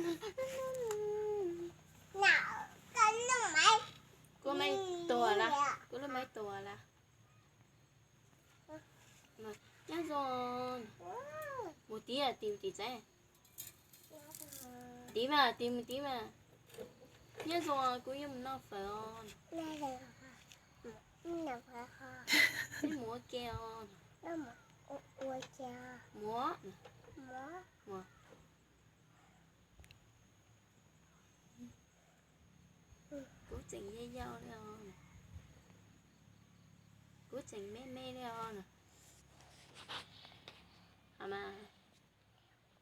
Kuv maiv tuag lawm, kuv lub maiv tuag lawm. Nyob zoo. Mus tiv, tiv mus tiv txav. Tiv mas, tiv mus tiv mas. Nyob zoo, kuv yuav mus noj fawm os. Peb mus ua ke os. Mus. Kuv tseem yau yau li os. Kuv tseem me me li os.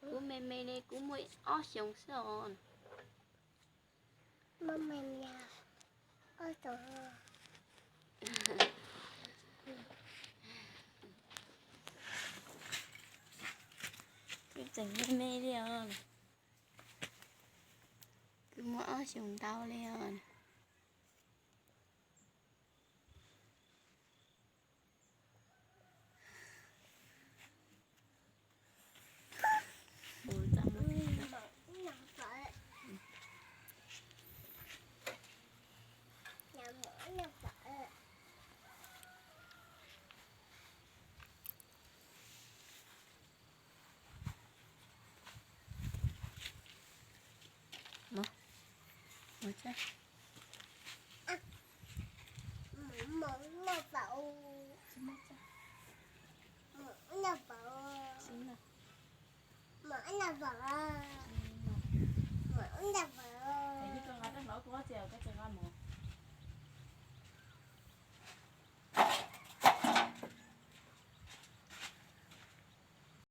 Kuv me me li, kuv muaj ob xyoos xwb os. Kuv tseem me me li os. Kuv muaj ob xyoos ntau li os. Ib koj nqa rab hlau tuaj txiv, koj tsis nqa mus.